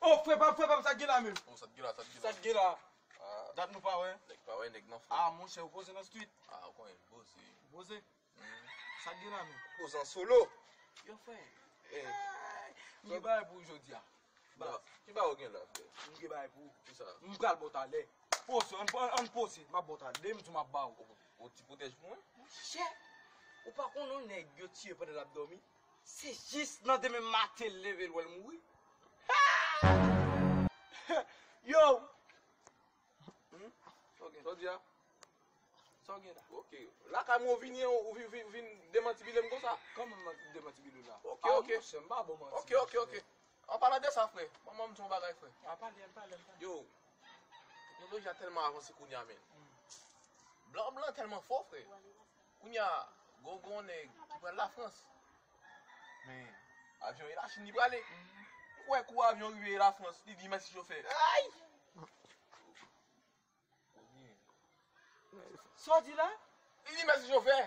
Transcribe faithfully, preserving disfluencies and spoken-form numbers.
O, frè pa m, frè pa m, sa k gen la menm? O, sa k gen la, sa k gen la? Sa k gen la? Dat nou pa wè. Nèg pa wè nèg nan fò. A, monchè, ou poze nan street. A, ou konnen poze. Poze. Sa k gen la menm? Poze an solo. Yo, frè. Eh, M gen bagay pou ou jodi a. ba- ki ba ou gen la, frè? M gen bagay pou ou. Kisa? M pral bò talè. Poze, ann, ann poze. M ap bò talè. M di w m ap ba ou. Ou ti pwotèj pou mwen? Monchè, ou pa konnen yon nèg yo tiye pandan l ap dòmi? Se jis nan demen maten l leve l wè l mouri. Yo! Sa w di a? Sa w gen la? Ok. Lakay mwen ou vini, ou vin, vin, vin demantibile m konsa? Kòman m demantibile w la? Ok, Ah, ok. Monchè, m pa bon manti. Ok, ok, ok. An palan de sa, frè, ban m di yon bagay, frè. A pale, an pale, an pale. Yo, teknoloji a tèlman avanse kounye a, men. Blan blan tèlman fò, frè. Kounye a, gon gon nèg ki pral Lafrans. Men, avyon e Lachin li prale. Ou kwè kou avyon rive Lafrans, li di mèsi chofè. Ay! Sa w di la? Li di mèsi chofè.